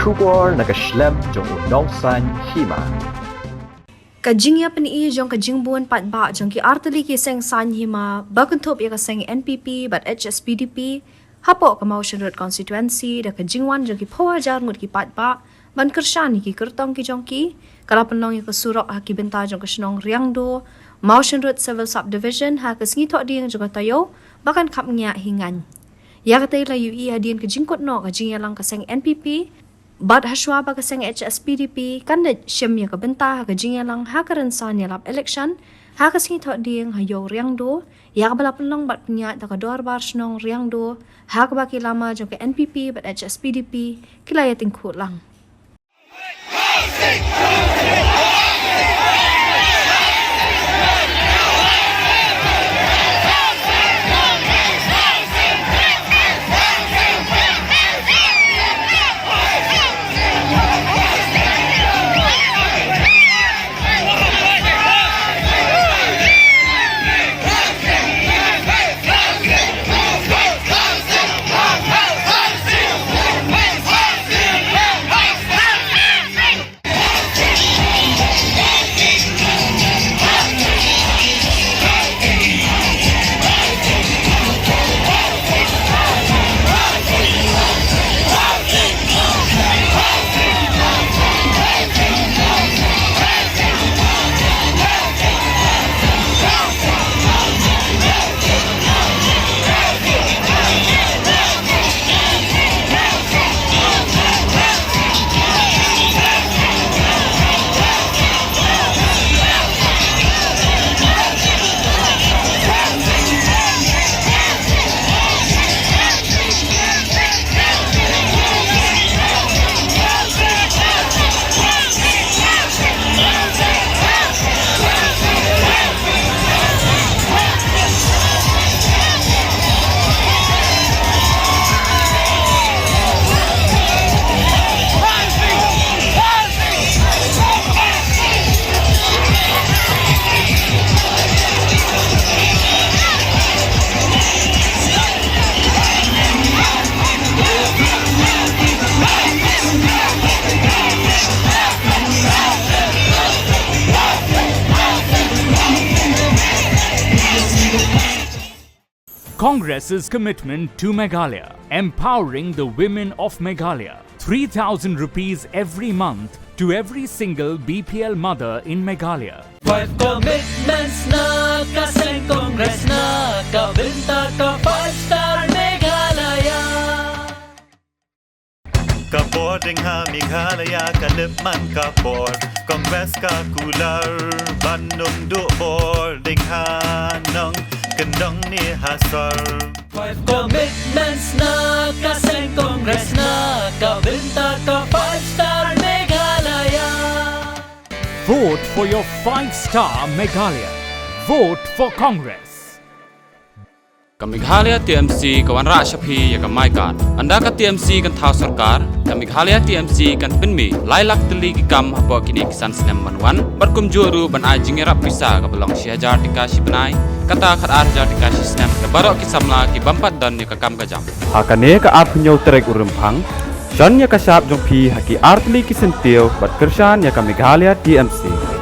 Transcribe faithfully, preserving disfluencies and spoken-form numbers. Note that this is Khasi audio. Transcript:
Khubor na ka shlem jong u nongsan hima. Ka jingïapyni jong ka jingbun paidbah jong ki artylli ki seng saiñ hima ba kynthup ïa ka seng N P P bad H S P D P hapoh ka Mawshynrut constituency da ka jingwan jong ki phew hajar ngut ki paidbah ban kyrshan ïa ki kyrtong ki jong ki, ka la pynlong ïa ka surok ha ki bynta jong ka shnong Riangdo, Mawshynrut Civil Subdivision ha ka sngi Thohdieng jong ka taïew ba kan khapngiah hi ngaiñ. Ïa katei la ïohi hadien ka jingkut noh ka jingïalang ka seng N P P bad hashwa ba ka seng H S P D P kan leit shim ïa ka bynta ha ka jingïalang ha ka rynsan ïalap election ha ka sngi Thohdieng ha Ïew Riangdo, ïa kaba la pynlong bad pynïaid da ka dorbar shnong Riangdo, ha kaba ki lama jong ka N P P bad H S P D P ki la ïatyngkhuh lang. Congress's commitment to Meghalaya, empowering the women of Meghalaya. Three thousand rupees every month to every single B P L mother in Meghalaya. Five commitments na ka seng Congress na ka bynta ka five star Meghalaya. Ka bor ding ha Meghalaya ka dep man ka bor. Congress ka kular ban ym duh bor ding ha nongkyndong ne ha sor. Five commitments na ka seng Congress na ka bynta ka five star Meghalaya. Vote for your five star Meghalaya. Vote for Congress. Ka Meghalaya T M C ka wanrah sha phi ïa ka My Card. Ynda ka T M C kan thaw sorkar, ka Meghalaya T M C kan pynmih lai lak tylli ki kam hapoh kine ki san snem ban wan, bad kumjuh ruh ban ai jingïarap pisa kaba long shi hajar tyngka shi bnai, kata khatar hajar tyngka shi snem da baroh ki samla ki bym pat don ïa ka kam ka jam. Ha kane ka arphew hynñiew tarik u Rymphang, shon ïa ka shap jong phi ha ki artylli ki syntiew bad kyrshan ïa ka Meghalaya T M C.